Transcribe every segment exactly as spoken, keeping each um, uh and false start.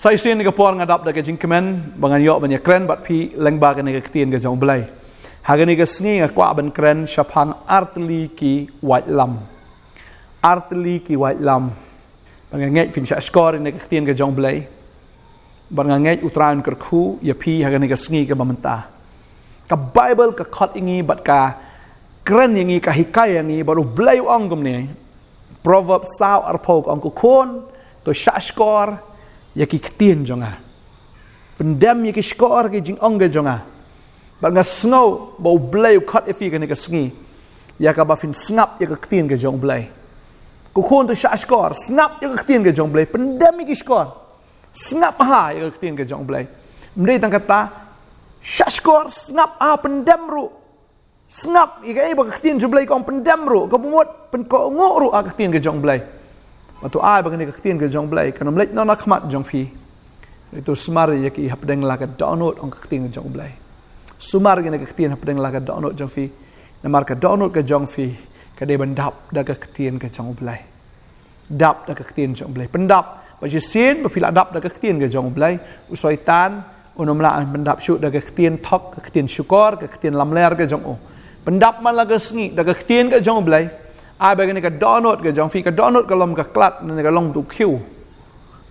Sa shisien ka por nga dap da ka jingkmen ba ngan ïoh ban ïakren bad phi lyngba kane ka ktien ka jong U Blei. Ha kane ka sngi nga kwah ban kren shaphang artylli ki waitlam. Artylli ki waitlam. Ba nga ngeit phin shahshkor ïa kane ka ktien ka jong U Blei. Bad nga ngeit U Trai un kyrkhu ïa phi ha kane ka sngi kaba mynta. Ka Baibl ka khot ïa ngi bad ka kren ïa ngi, ka hikai ïa ngi, bad U Blei u ong kumne. Proverb saw arphew ka ong, ko khun, to shahshkor ïa ki ktien jong nga. Pyndem ïa ki shkor ki jingong ki jong nga. Bad nga sngew ba U Blei u khot ïa phi kane ka sngi ïa kaba phin sngap ïa ka ktien ka jong U Blei. Ko khun, to shahshkor, sngap ïa ka ktien ka jong U Blei, pyndem ïa ki shkor. Sngap bha ïa ka ktien ka jong U Blei. Ym dei tang kata, shahshkor, sngap bha, pyndem ruh. Sngap ïa kaei ba ka ktien jong U Blei ka ong, pyndem ruh, kaba mut pynkohnguh ruh ha ka ktien ka jong U Blei. Bad to ai ba kane ka ktien ka jong U Blei kan ym leit noh na khmat jong phi. Hynrei to sumar ïa ki hapdeng la ka dohnud, ong ka ktien ka jong U Blei. Sumar ïa kane ka ktien hapdeng la ka dohnud jong phi. Namar ka dohnud ka jong phi ka dei ban dap da ka ktien ka jong U Blei. Dap da ka ktien jong U Blei. Pyndap. Ba shisien ba phi la dap da ka ktien ka jong U Blei, u Soitan un ym lah ban pyndap shuh da ka ktien thok, ka ktien shukor, ka ktien lamler ka jong u. Pyndap man la ka sngi da ka ktien ka jong U Blei. Ai ba kane ka dohnud ka jong phi, ka dohnud ka long ka klat, ne ka long tu khiew.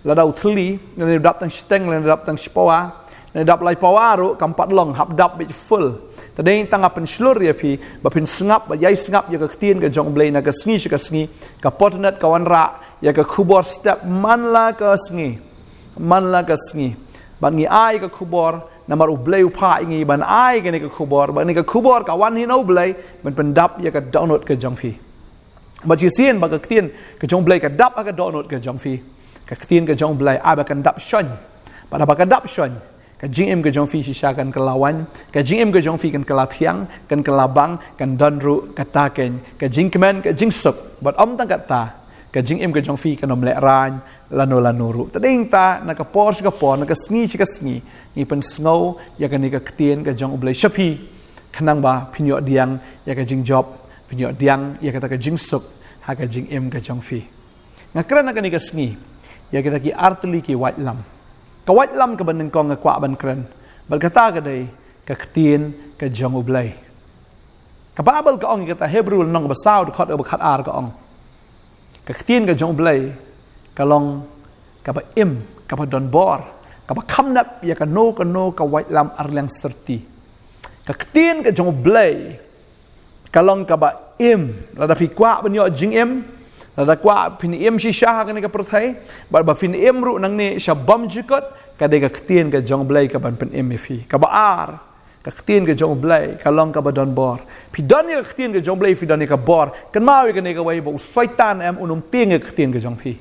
Lada u thylli, lane u dap tang shiteng, lane u dap tang shipawa, lane u dap lai pawa ruh, kam pat long, hap dap beit full. Te dei tang nga pynshlur ïa phi ba phin sngap, ba ïai sngap ïa ka ktien ka jong U Blei na ka sngi sha ka sngi. Ka Potternet ka wanrah ïa ka khubor step man la ka sngi. Man la ka sngi. Bad ngi ai ka khubor, namar U Blei u phah ïa ngi ban ai kane ka khubor, bad kane ka khubor ka wan hi na U Blei ban pyndap ïa ka dohnud ka jong phi. Bad shisien ba ka ktien ka jong U Blei ka dap ha ka dohnud ka jong phi, ka ktien ka jong U Blei ai ba kan dap shon. Bad haba ka dap shon, ka jingim ka jong phi shisha kan kylla waiñ, ka jingim ka jong phi kan kylla thiang, kan kylla bang, kan don ruh kata kein ka jingkmen, ka jingsuk. Bad ym tang kata, ka jingim ka jong phi kan ym lehraiñ lano lano ruh. Te dei tang na ka por sha ka por, na ka sngi sha ka sngi, ngi pynsngew ïa kane ka ktien ka jong U Blei sha phi, khnang ba phin ïoh diang ïa ka jingjop, phin ïoh diang ïa kata ka jingsuk ha ka jingim ka jong phi. Nga kren ha kane ka sngi ïa kita ki artylli ki waitlam. Ka waitlam kaba nyngkong nga kwah ban kren bad kata ka dei ka ktien ka jong U Blei. Ka Baibl ka ong ïa kata, Hebru lynnong kaba saw, dkhot kaba khatar ka ong, ka ktien ka jong U Blei ka long kaba im, kaba don bor, kaba kham nep ïa kano kano ka waitlam arliang syrti. Ka ktien ka jong U Blei ka long kaba im. Lada phi kwah ban ïoh jingim, lada kwah phin im shisha ha kane ka pyrthei, bad ba phin im ruh nangne sha bymjukut, ka dei ka ktien ka jong U Blei kaban pynim ïa phi. Kaba ar, ka ktien ka jong U Blei ka long kaba don bor. Phi don ïa ka ktien ka jong U Blei, phi don ïa ka bor. Kynmaw ïa kane kawei, ba u Soitan em un ym tieng ïa ka ktien ka jong phi.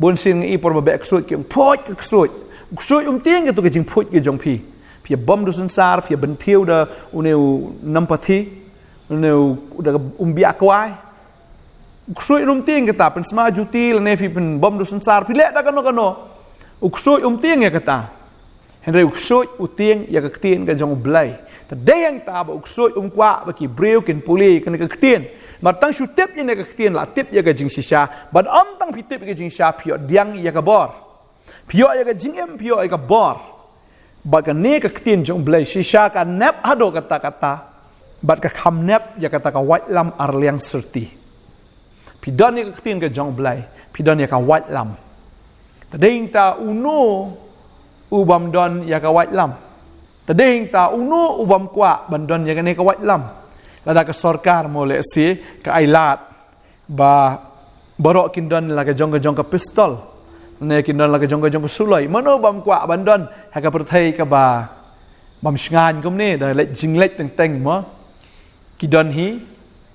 Bun sien ngi i por ba beh ksuid ki ong, phuid ka ksuid. U ksuid um tieng ïa tu ka jingphuid ka jong phi. Phi ïa bom da u synsar, phi ïa bynthiew da une u nampathi, une u da ka umbiah kwai. U ksuid um tieng kata, pynsma juti lane phi pynbom da u synsar, phi leh da kano kano. U ksuid um tieng ïa kata. Hynrei u ksuid u tieng ïa ka ktien ka jong U Blei. Te dei hangta ba u ksuid um kwah ba ki briew kin pule ïa kane ka ktien. Namar tang shu tip ïa kane ka ktien la tip ïa ka jingshisha. Bad ym tang phi tip ïa ka jingshisha, phi ïoh diang ïa ka bor. Phi ïoh ïa ka jingim, phi ïoh ïa ka bor. Bad kane ka ktien jong U Blei shisha ka nep haduh katta katta. Bad ka kham nep ïa kata ka waitlam arliang syrti. Phi don ïa ka ktien ka jong U Blei, phi don ïa ka waitlam. Te dei hangta uno u bym don ïa ka waitlam. Te dei hangta uno u bym kwah ban don ïa kane ka waitlam. Lada ka sorkar mo lehse ka ai lad ba baroh kin don la ka jong ka jong ka pistol, ne kin don la ka jong ka jong ka suloi. Mano bym kwah ban don ha ka pyrthei kaba bym shngaiñ kumne, da leit jingleit teng teng mo. Ki don hi,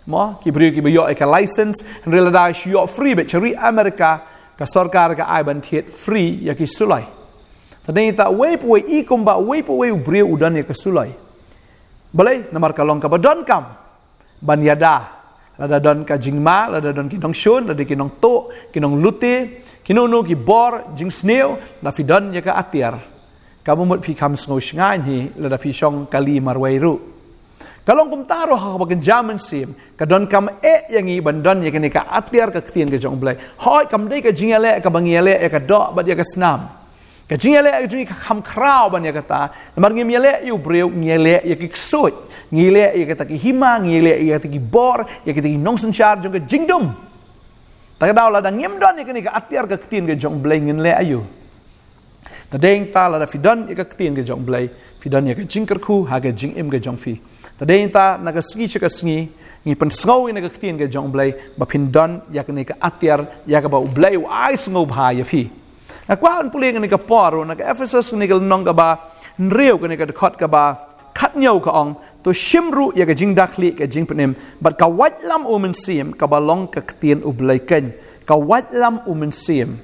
mo, ki briew kiba ïoh ïa ka license, hynrei lada shu ïoh free beit sha ri America, ka sorkar ka ai ban thied free ïa ki suloi. Te dei hangta uwei pa uwei, i kumba uwei pa uwei u briew u don ïa ka suloi. Balei? Namar ka long kaba donkam ban ïada. Lada don ka jingma, lada don ki nongshun, lada ki nongtuh, ki nonglute, kino kino ki bor jingsniew, lada phi don ïa ka atiar, kaba mut phi kham sngew shngaiñ hi lada phi shong kali marwei ruh. Ka long kumta ruh ha kaba kynja mynsiem, ka donkam eh ïa ngi ban don ïa kane ka atiar ka ktien ka jong U Blei. Hooid, kam dei ka jingïaleh kaba ngi ïaleh ïa ka doh bad ïa ka snam. Ka jingïaleh ka jong ngi ka kham khraw ban ïa kata. Namar ngim ïaleh ïa u briew, ngi ïaleh ïa ki ksuid. Ngi ïaleh ïa kita ki hima, ngi ïaleh ïa kita ki bor, ïa kita ki nongsynshar jong ka jingdum. Ta ka daw lada ngim don ïa kane ka atiar ka ktien ka jong u Blei, ngin leh aïu? Ta dei nangta lada phi don ïa ka ktien ka jong u Blei, phi don ïa ka jingkyrkhu ha ka jingim ka jong phi. Ta dei nangta na ka sngi sha ka sngi, ngi pynsngew ïa ka ktien ka jong u Blei, ba phin don ïa kane ka atiar, ïa kaba u Blei u ai sngewbha ïa phi. Nga kwah ban pule kane ka por, na ka Ephesus kane ka lynnong kaba hynriew, kane ka dkhot kaba khatñiew ka ong, to shim ruh ïa ka jingdakhlieh ka jingpynim bad ka waitlam u Mynsiem kaba long ka ktien u Blei keiñ. Ka waitlam u Mynsiem.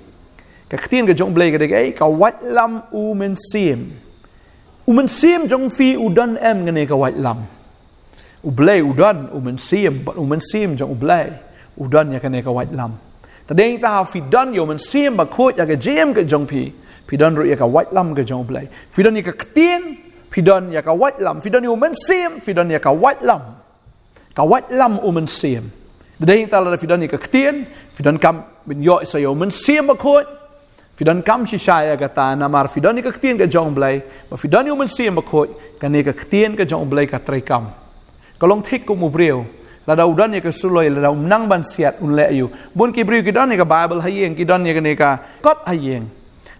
Ka ktien ka jong u Blei ka dei kaei? Ka waitlam u Mynsiem. U Mynsiem jong phi u don em kane ka waitlam? U Blei u don u Mynsiem, bad u Mynsiem jong u Blei u don ïa kane ka waitlam. Ta dei nangta ha phi don ïa u Mynsiem Bakhuid ha ka jingim ka jong phi, phi don ruh ïa ka waitlam ka jong u Blei. Phi don ïa ka ktien, phi don ïa ka waitlam. Phi don ïa u Mynsiem, phi don ïa ka waitlam. Ka waitlam u Mynsiem. Ta dei nangta lada phi don ïa ka ktien, phi donkam ban ïoh sa ïa u Mynsiem Bakhuid. Phi donkam shisha ïa kata, namar phi don ïa ka ktien ka jong u Blei, ba phi don ïa u Mynsiem Bakhuid, kane ka ktien ka jong u Blei ka treikam. Ka long thik kum u briew. Lada u don ïa ka suloi, lada um nang ban siat, un leh aïu? Bun ki briew ki don ïa ka Baibl ha ïing, ki don ïa kane ka kot ha ïing.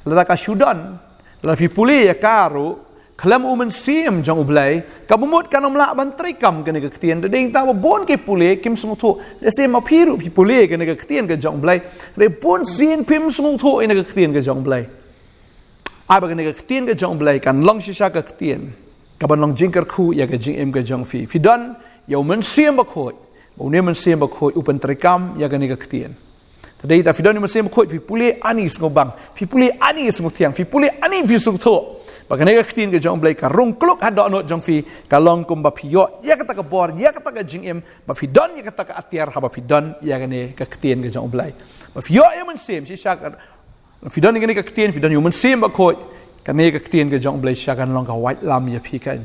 Lada ka shu don, lada phi pule ïa ka ruh, khlem u Mynsiem jong u Blei, kaba mut kan ym lah ban treikam kane ka ktien. Ta dei nangta ba bun ki pule kim sngewthuh. Lehse ma phi ruh phi pule kane ka ktien ka jong u Blei, hynrei bun sien phim sngewthuh ïa kane ka ktien ka jong u Blei. Ai ba kane ka ktien ka jong u Blei kan long shisha ka ktien kaban long jingkyrkhu ïa ka jingim ka jong phi. Phi don ïa u Mynsiem Bakhuid, ba une u Mynsiem Bakhuid u pyntreikam ïa kane ka ktien. Ta dei nangta phi don ïa u Mynsiem Bakhuid, phi pule ani sngewbang, phi pule ani sngewthiang, phi pule ani phi sngewthuh ba kane ka ktien ka jong u Blei ka rung kluk ha dohnud jong phi, ka long kumba phi ïoh ïa kata ka bor, ïa kata ka jingim, ba phi don ïa kata ka atiar haba phi don ïa kane ka ktien ka jong u Blei. Ba phi ïoh ïa u Mynsiem, shisha ka, phi don ïa kane ka ktien, phi don ïa u Mynsiem Bakhuid, kane ka ktien ka jong u Blei shisha kan long ka waitlam ïa phi keiñ.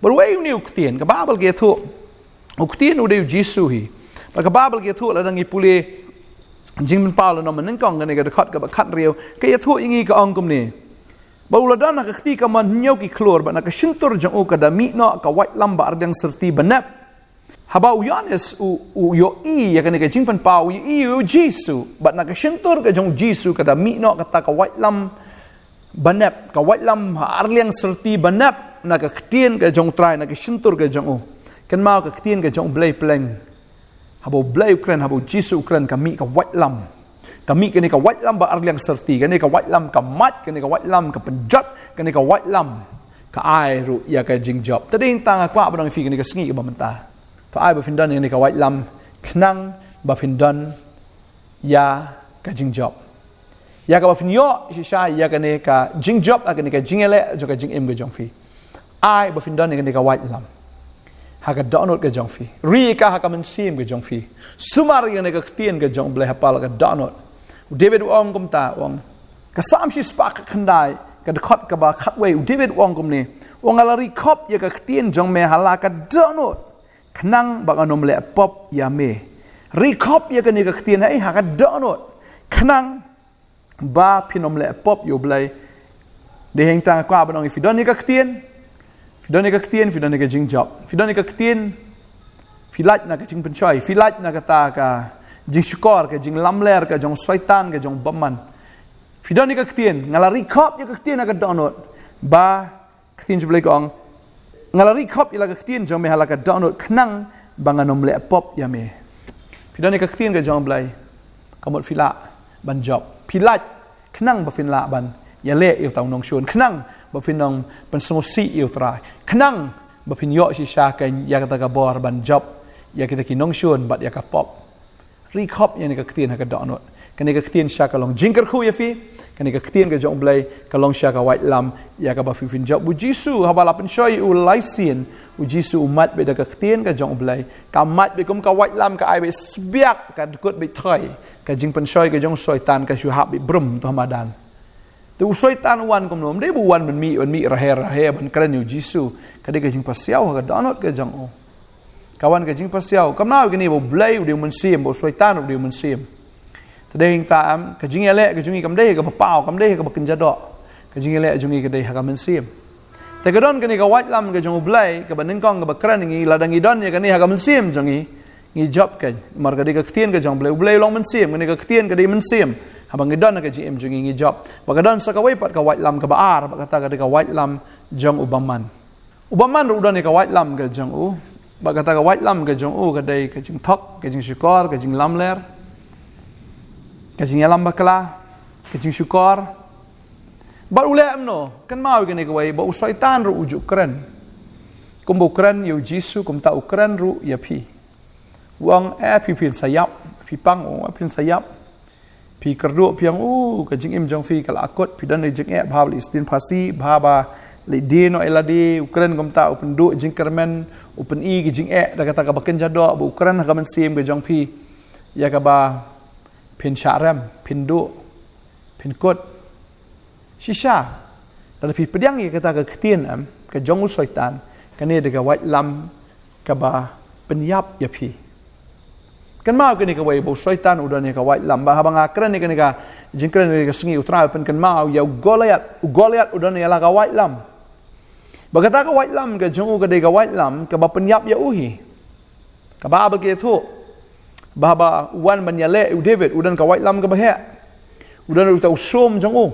Bad uei une u ktien? Ka Baibl ka ïathuh u ktien u dei u Jisu hi. Bad ka Baibl ka ïathuh, lada ngi pule Jingpynpaw lynnong banyngkong, kane ka dkhot kaba khathynriew, ka ïathuh ïa ngi, ka ong kumne: Bad u la don ha ka kti kamon hynñiew ki khlur, bad na ka shyntur jong u ka da mih noh ka waitlam ba arliang syrti ba nep. Haba u Ïoannis u, u ïohi ïa kane ka jingpynpaw, u ïohi ïa u Jisu, bad na ka shyntur ka jong u Jisu ka da mih noh kata ka waitlam ba nep, ka waitlam ha arliang syrti ba nep, na ka ktien ka jong u Trai, na ka shyntur ka jong u. Kynmaw, ka ktien ka jong u Blei pleng, haba u Blei u kren, haba u Jisu u kren, ka mih ka waitlam. Ka mih kane ka waitlam ba arliang syrti, kane ka waitlam ka mait, kane ka waitlam ka pynjot, kane ka waitlam ka ai ruh ïa ka jingjop. Ta dei nangta nga kwah ban ong ïa phi kane ka sngi kaba mynta, to ai ba phin don ïa kane ka waitlam, khnang ba phin don ïa ka jingjop. Ïa kaba phin ïoh shisha ïa kane ka jingjop, ïa kane ka jingïaleh jong ka jingim ka jong phi. Ai ba phin don ïa kane ka waitlam ha ka dohnud ka jong phi. Ri ïa ka ha ka mynsiem ka jong phi. Sumar ïa kane ka ktien ka jong u Blei hapoh la ka dohnud. U David u ong kumta, u ong, ka Salm shispah khyndai, ka dkhot kaba khatwei, u David u ong kumne: U ong, nga la ri khop ïa ka ktien jong me ha la ka dohnud, khnang ba ngan ym leh pop ïa me. Ri khop ïa kane ka ktien, hei, ha ka dohnud, khnang ba phin ym leh pop ïa u Blei. Dei hangta nga kwah ban ong, phi don ïa ka ktien, phi don ïa ka ktien, phi don ïa ka jingjop. Phi don ïa ka ktien, phi lait na ka jingpynshoi, phi lait na kata ka jingshukor, ka jinglamler ka jong u Soitan, ka jong u bymman. Phi don ïa ka ktien, nga la ri khop ïa ka ktien ha ka dohnud, ba ka ktien jong u Blei ka ong, nga la ri khop ïa la ka ktien jong me ha la ka dohnud, khnang ba ngan ym leh pop ïa me. Phi don ïa ka ktien ka jong u Blei, ka mut phi lah ban jop. Phi lait, khnang ba phin lah ban ïaleh ïa uta u nongshun, khnang ba phin ym pynsngewsih ïa u Trai, khnang ba phin ïoh shisha keiñ ïa kata ka bor ban jop ïa kita ki nongshun bad ïa ka pop. Ri khop ïa kane ka ktien ha ka dohnud. Kane ka ktien shisha ka long jingkyrkhu ïa phi. Kane ka ktien ka jong u Blei ka long shisha ka waitlam ïa kaba phi phin jop. U Jisu haba la pynshoi u lai sien, u Jisu u mad beit da ka ktien ka jong u Blei. Ka mad beit kum ka waitlam, ka ai beit sbiak, ka dkut beit thoi. Ka jingpynshoi ka jong u Soitan ka shu hap beit brum to ha madan. Te u Soitan u wan kumno? Ym dei ba u wan ban mih, ban mih rahe rahe ban kren ïa u Jisu. Ka dei ka jingpasiaw ha ka dohnud ka jong u. Ka wan ka jingpasiaw. Kynmaw ïa kane, ba u Blei u dei u mynsiem, ba u Soitan u dei u mynsiem. Te dei hangta, em, ka jingïaleh ka jong ngi kam dei kaba paw, kam dei kaba kynja doh. Ka jingïaleh jong ngi ka dei ha ka mynsiem. Te ka don kane ka waitlam ka jong U Blei, kaba nyngkong kaba kren ngi, lada ngi don ïa kane ha ka mynsiem jong ngi, ngi jop keiñ. Namar ka dei ka ktien ka jong U Blei, U Blei u long mynsiem, kane ka ktien ka dei mynsiem. Haba ngi don ha ka jingim jong ngi, ngi jop. Bad ka don sa kawei pat ka waitlam kaba ar, bad kata ka dei ka waitlam jong u bymman. U bymman ruh u don ïa ka waitlam ka jong u. Bad kata ka waitlam ka jong u ka dei ka jingthok, ka jingshukor, ka jinglamler, ka jingïalam bakla, ka jingshukor. Bad u leh kumno, kynmaw ïa kane kawei, ba u Soitan ruh u ju kren. Kumba u kren ïa u Jisu, kumta u kren ruh ïa phi. U ong, eh, phi phin sa ïap, phi pang, oh, phin sa ïap. Phi kyrduh phi ong, uh, ka jingim jong phi ka la akut, phi don ïa jingeh, bha ba la isdien phasi, bha ba la die noh ïa lade, u kren kumta, u pynduh jingkyrmen, u pyni ka jingeh, da kata kaba kynja doh, ba u kren ha ka mynsiem ka jong phi, ïa kaba phin shah rem, phin duh, phin kut. Shisha, lada phi pdiang ïa kata ka ktien em, ka jong u Soitan, kane dei ka waitlam kaba pynïap ïa phi. Kynmaw kane kawei ba u Soitan u don ïa ka waitlam. Bad haba nga kren ïa kane ka jingkren ïa ka sngi, U Trai u pynkynmaw ïa u Goliath, u Goliath u don ïa la ka waitlam. Bad kata ka waitlam ka jong u ka dei ka waitlam kaba pynïap ïa u hi. Ka Baibl ka ïathuh ba haba u wan ban ïaleh ïa u David, u don ka waitlam kaba heh. U don ruh uta u sum jong u.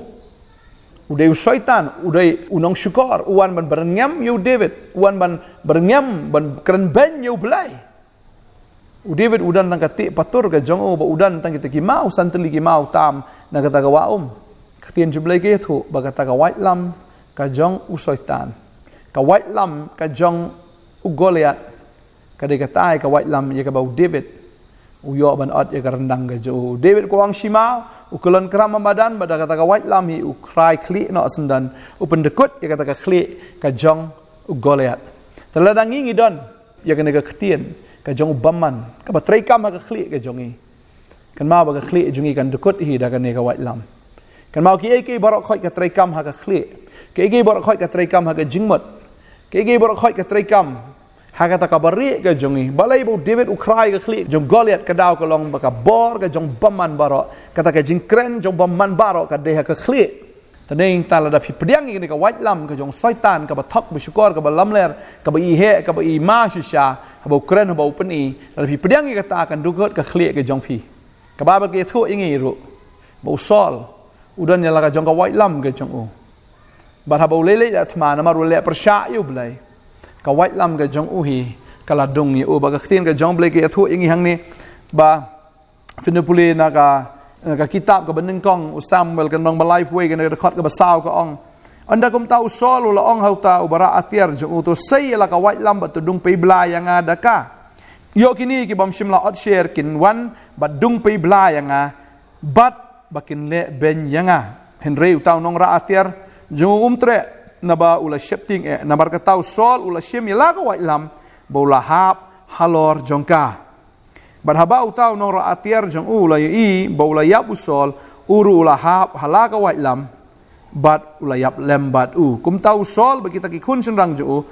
U dei u Soitan, u dei u nongshukor, u wan ban byrngem ïa u David, u wan ban byrngem, ban kren beiñ ïa U Blei. U David u don tang ka tih patur ka jong u, bad u don tang kita ki maw san tylli ki maw tam na kata ka wah um. Ka ktien jong U Blei ka ïathuh ba kata ka waitlam ka jong u Soitan, ka waitlam ka jong u Goliath, ka dei kata ka waitlam ïa kaba u David u ïoh ban ot ïa ka ryndang ka jong u. U David u kwah shimaw, u kyllon kram ha madan, bad da kata ka waitlam hi u khrai khlieh noh syndon, u pyndykut ïa kata ka khlieh ka jong u Goliath. Te lada ngi ngi don ïa kane ka ktien ka jong u bymman kaba treikam ha ka khlieh ka jong ngi, kynmaw ba ka khlieh jong ngi kan dykut hi da kane ka waitlam. Kynmaw, kiei kiei baroh khoit ka treikam ha ka khlieh, kiei kiei baroh khoit ka treikam ha ka jingmut, kiei kiei baroh khoit ka treikam ha kata kaba rieh ka jong ngi. Balei ba u David u khrai ka khlieh jong Goliath? Ka daw ka long ba ka bor ka jong bymman baroh, kata ka jingkren jong bymman baroh ka dei ha ka khlieh. Te nangta lada phi pdiang ïa kane ka waitlam ka jong Soitan, kaba thok, ba shukor, kaba lamler, kaba i heh, kaba i ma shisha, haba u kren, haba u pyni, lada phi pdiang ïa kata, kan dykut ka khlieh ka jong phi. Ka Baibl ka ïathuh ïa ngi ruh ba u Saul u don ïa la ka jong ka waitlam ka jong u. Bad haba u leit leit da thma, namar u leh pyrshah ïa U Blei, ka waitlam ka jong u hi ka la dung ïa u. Bad ka ktien ka jong U Blei ka ïathuh ïa ngi hangne ba phin ïa pule na ka, na ka kitab kaba nyngkong u Samuel, ka lynnong ba laiphew wei, ka dkhot kaba saw, ka ong: Ynda kumta u Saul u la ong ha uta uba rah atiar jong u, to sei ïa la ka waitlam bad to dung pei bla ïa nga da ka. Ïoh kine ki bym shym la ot sher kin wan bad dung pei bla ïa nga, bad ba kin leh beiñ ïa nga. Hynrei uta u nongrah atiar jong u um treh, naba u la sheptieng eh. Namar kata u Saul u la shim ïa la ka waitlam ba u la hap halor jong ka. Bad haba uta u nongrah atiar jong u u la ïohi ba u la ïap u Saul, u ruh u la hap ha la ka waitlam bad u la ïap lem bad u. Kumta u Saul bad kita ki khun shynrang jong u,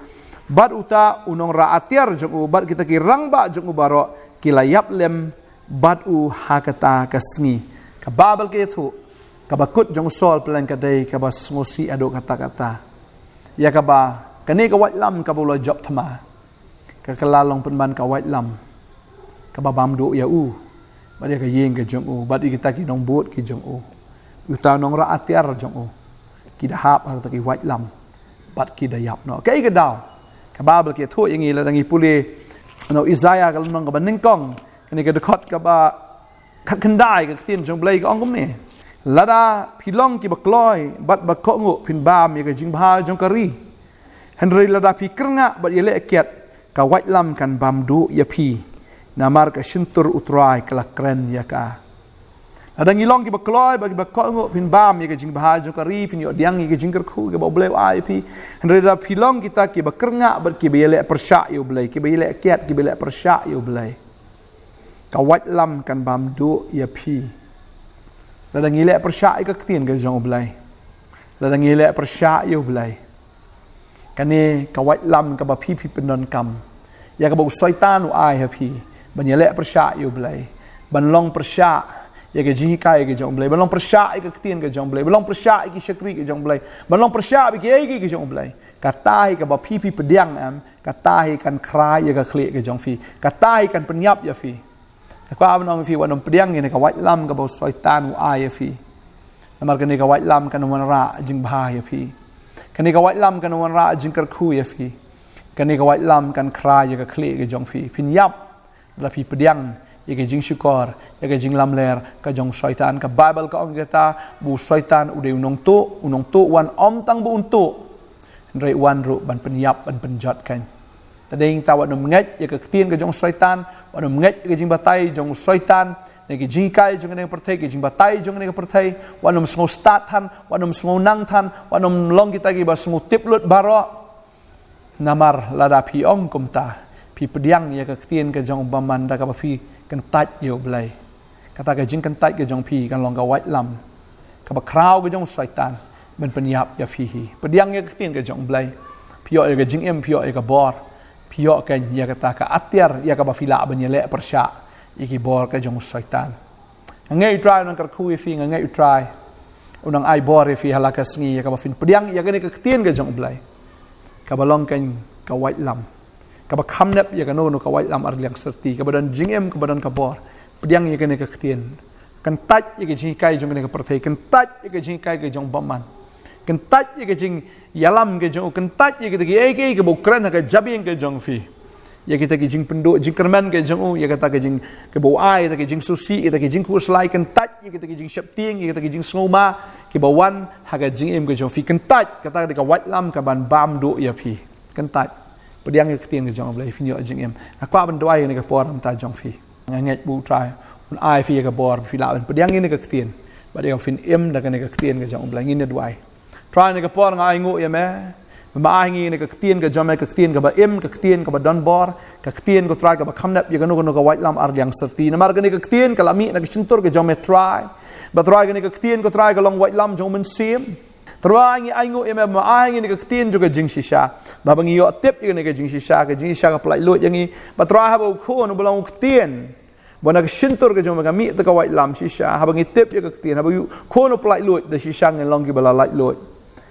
bad uta u nongrah atiar jong u, bad kita ki rangbah jong u baroh, ki la ïap lem bad u ha kata ka sngi. Ka Baibl ka ïathuh, kaba kut jong u Saul pynlong ka dei kaba sngewsih haduh katta katta. Ïa kaba, kane ka waitlam kaba u la jop thma, ka kylla long pynban ka waitlam kaba bam duh ïa u, bad ïa ka ïing ka jong u, bad ïa kita ki nongbud ki jong u, uta u nongrah atiar jong u, ki da hap ha kata ki waitlam bad ki da ïap noh. Kaei ka daw? Ka Baibl ka ïathuh ïa ngi, lada ngi pule na u Isaïah ka lynnong kaba nyngkong, kane ka dkhot kaba khatkhyndai, ka ktien jong U Blei ka ong kumne: Lada phi long kiba kloi bad ba kohnguh, phin bam ïa ka jingbha jong ka ri. Hynrei lada phi kyrngah bad ïaleh kiad, ka waitlam kan bam duh ïa phi, namar ka shyntur U Trai ka la kren ïa ka. Lada ngi long kiba kloi bad kiba kohnguh, phin bam ïa ka jingbha jong ka ri, phin ïoh pdiang ïa ka jingkyrkhu kaba U Blei u ai ïa phi. Hynrei lada phi long kita kiba kyrngah bad kiba ïaleh pyrshah ïa U Blei, kiba ïaleh kiad, kiba ïaleh pyrshah ïa U Blei, ka waitlam kan bam duh ïa phi. Lada ngi leh pyrshah ïa ka ktien ka jong U Blei, lada ngi leh pyrshah ïa U Blei, kane ka waitlam kaba phi phi pyndonkam, ïa kaba u Soitan u ai ha phi, ban ïaleh pyrshah ïa U Blei, ban long pyrshah Ïa ka jinghikai ka jong U Blei, ban long pyrshah ïa ka ktien ka jong U Blei, ban long pyrshah ïa ki shakri ka jong U Blei, ban long pyrshah ïa ki ei ki ka jong U Blei. Kata hi kaba phi phi pdiang em, kata hi kan khrai ïa ka khlieh ka jong phi, kata hi kan pynïap ïa phi. Ka kwah ban ong phi, wat nym pdiang ïa kane ka waitlam kaba u Soitan u ai ïa phi. Namar kane ka waitlam kan wanrah jingbha ïa phi. Kane ka waitlam kan wanrah jingkyrkhu ïa phi. Kane ka waitlam kan khrai ïa ka khlieh ka jong phi. Phin ïap lada phi pdiang ïa ka jingshukor, ïa ka jinglamler ka jong u Soitan. Ka Baibl ka ong kata, ba u Soitan u dei u nongtuh, u nongtuh wan ym tang ba un tuh, hynrei wan ruh ban pynïap, ban pynjot kein. Te dei nangta wat nym ngeit ïa ka ktien ka jong u Soitan, wat nym ngeit ïa ka jingbatai jong u Soitan, ne ka jinghikai jong kane ka pyrthei, ka jingbatai jong kane ka pyrthei, wat nym sngew stad than, wat nym sngew nang than, wat nym long kita kiba sngew tip lut baroh. Namar lada phi ong kumta, phi pdiang ïa ka ktien ka jong u bymman da kaba phi kyntait ïa U Blei. Kata ka jingkyntait ka jong phi kan long ka waitlam kaba khraw ka jong u Soitan ban pynïap ïa phi hi. Pdiang ïa ka ktien ka jong U Blei. Phi ïoh ïa ka jingim, phi ïoh ïa ka bor. Phi ïoh kein ïa kata ka atiar ïa kaba phi lah ban ïaleh pyrshah ïa ki bor ka jong u Soitan. Nga ngeit U Trai u nang kyrkhu ïa phi, nga ngeit U Trai u nang ai bor ïa phi ha la ka sngi ïa kaba phin pdiang ïa kane ka ktien ka jong U Blei, kaba long kein ka waitlam kaba kham nep ïa kano kano ka waitlam ar liang syrti, kaba don jingim, kaba don ka bor. Pdiang ïa kane ka ktien. Kyntait ïa ka jinghikai jong kane ka pyrthei, kyntait ïa ka jinghikai ka jong u bymman, kyntait ïa ka jingïalam ka jong u, kyntait ïa kita kiei kiei kiba u kren ha ka jabieng ka jong phi. Ïa kita ki jingpynduh jingkyrmen ka jong u, ïa kata ka jing, kiba u ai, ïa kita ki jingsngewsih, ïa kita ki jingkhuslai, kyntait ïa kita ki jingsheptieng, ïa kita ki jingsngewma kiba wan ha ka jingim ka jong phi. Kyntait, kata ka dei ka waitlam kaban bam duh ïa phi. Kyntait. Pdiang ïa ka ktien ka jong U Blei, phin ïoh jingim. Nga kwah ban duwai ïa kane ka por namar ka jong phi. Nga ngeit ba U Trai un ai phi ïa ka bor, phi lah ban pdiang ïa kane ka ktien, bad ïa phin im da kane ka ktien ka jong U Blei. Ngin ïa duwai. Trai, ha kane ka por nga ainguh ïa me, ba me ai ha ngi kane ka ktien ka jong me, ka ktien kaba im, ka ktien kaba don bor, ka ktien, ko Trai, kaba kham nep ïa kano kano ka waitlam ar liang syrti. Namar kane ka ktien ka la mih na ka shyntur ka jong me, Trai. Bad Trai, kane ka ktien, ko Trai, ka long waitlam jong u Mynsiem. Trai, ngi ainguh ïa me ba me ai ha ngi kane ka ktien jong ka jingshisha, ba haba ngi ïoh tip ïa kane ka jingshisha, ka jingshisha ka pyllait luid ïa ngi. Bad Trai, haba u Khun u ba long u Ktien, ba na ka shyntur ka jong me ka mih da ka waitlam shisha, haba ngi tip ïa ka ktien, haba u Khun u pyllait luid, da shisha ngin long kiba la laitluid.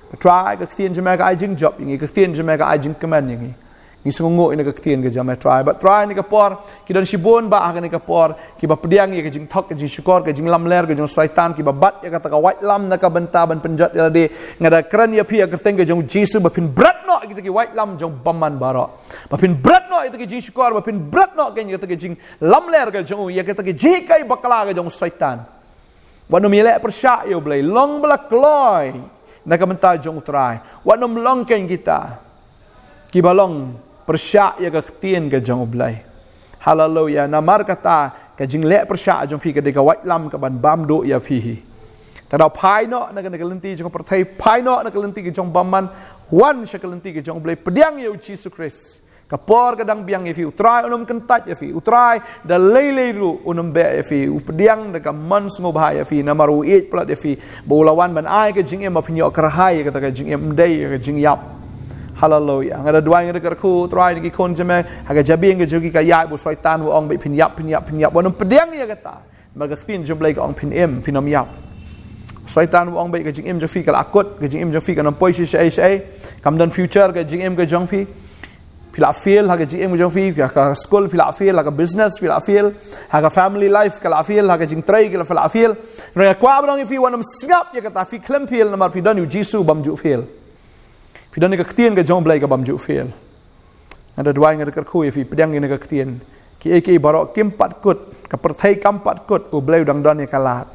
Bad Trai, ka ktien jong me ka ai jingjop ïa ngi, ka ktien jong me ka ai jingkmen ïa ngi. Ngi sngewnguh ïa kane ka ktien ka jong me, Trai. Bad Trai, ha kane ka por ki don shibun bah ha kane ka por kiba pdiang ïa ka jingthok, ka jingshukor, ka jinglamler ka jong u Soitan, kiba bat ïa kata ka waitlam na ka bynta ban pynjot ïa lade. Nga da kren ïa phi ha ka kyrteng ka jong u Jisu ba phin bret noh ïa kita ki waitlam jong u bymman baroh, ba phin bret noh ïa kita ki jingshukor, ba phin bret noh kein ïa kita ki jinglamler ka jong u, ïa kita ki jinghikai bakla ka jong u Soitan. Wat nym ïaleh pyrshah ïa U Blei, long ba la kloi na ka bynta jong U Trai. Wat nym long kein kita kiba long pyrshah ïa ka ktien ka jong U Blei. Haleluia. Namar kata, ka jingleh pyrshah jong phi ka dei ka waitlam kaban bam duh ïa phi hi. Te daw phai noh na kane ka lynti jong ka pyrthei, phai noh na ka lynti ka jong u bymman, wan sha ka lynti ka jong U Blei, pdiang ïa u Jisu Khrist. Ka por ka dang biang ïa phi, U Trai un ym kyntait ïa phi, U Trai da lei lei ruh un ym beh ïa phi, u pdiang da ka mon sngewbha ïa phi, namar u ïeit palat ïa phi, ba u la wan ban ai ka jingim ba phin ïoh kyrhai ïa kata ka jingim, ym dei ïa ka jingïap. Haleluia. Nga da duwai, nga da kyrkhu, Trai, ïa ki khun jong me ha ka jabieng ka jong ki, ka ïaid ba u Soitan u ong ba phin ïap, phin ïap, phin ïap. Wat nym pdiang ïa kata. Namar ka ktien jong U Blei ka ong phin im, phin ym ïap. Soitan u ong ba ka jingim jong phi ka la kut, ka jingim jong phi kan ym poi shisha ei shisha ei. Kam don future ka jingim ka jong phi. Phi la fail ha ka jingim ka jong phi, ha ka school phi la fail, ha ka business phi la fail, ha ka family life ka la fail, ha ka jingtrei ka la fail. Nga kwah ban ong ïa phi, wat nym sngap ïa kata, phi khlem fail namar phi don ïa u Jisu bym ju fail. Phi don ïa ka ktien ka jong U Blei ka bym ju fail. Nga da duwai, nga da kyrkhu ïa phi, pdiang ïa kane ka ktien. Kiei kiei baroh kim pat kut, ka pyrthei kam pat kut, U Blei u dang don ïa ka lad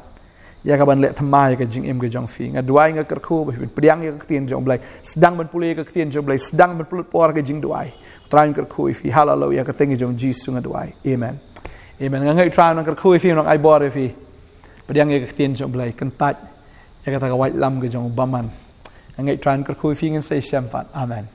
ïa kaban leh thymmai ïa ka jingim ka jong phi. Nga duwai, nga kyrkhu ba phin pdiang ïa ka ktien jong U Blei. Sdang ban pule ïa ka ktien jong U Blei, sdang ban pynlut por ha ka jingduwai. Trai, nga kyrkhu ïa phi, haleluia, ha ka kyrteng jong U Jisu nga duwai. Amen. Amen. Nga ngeit Trai un nang kyrkhu ïa phi, un nang ai bor ïa phi. Pdiang ïa ka ktien jong U Blei, kyntait ïa kata ka waitlam ka jong u bymman. Nga ngeit Trai un kyrkhu ïa phi, ngin sa ïashem pat. Amen.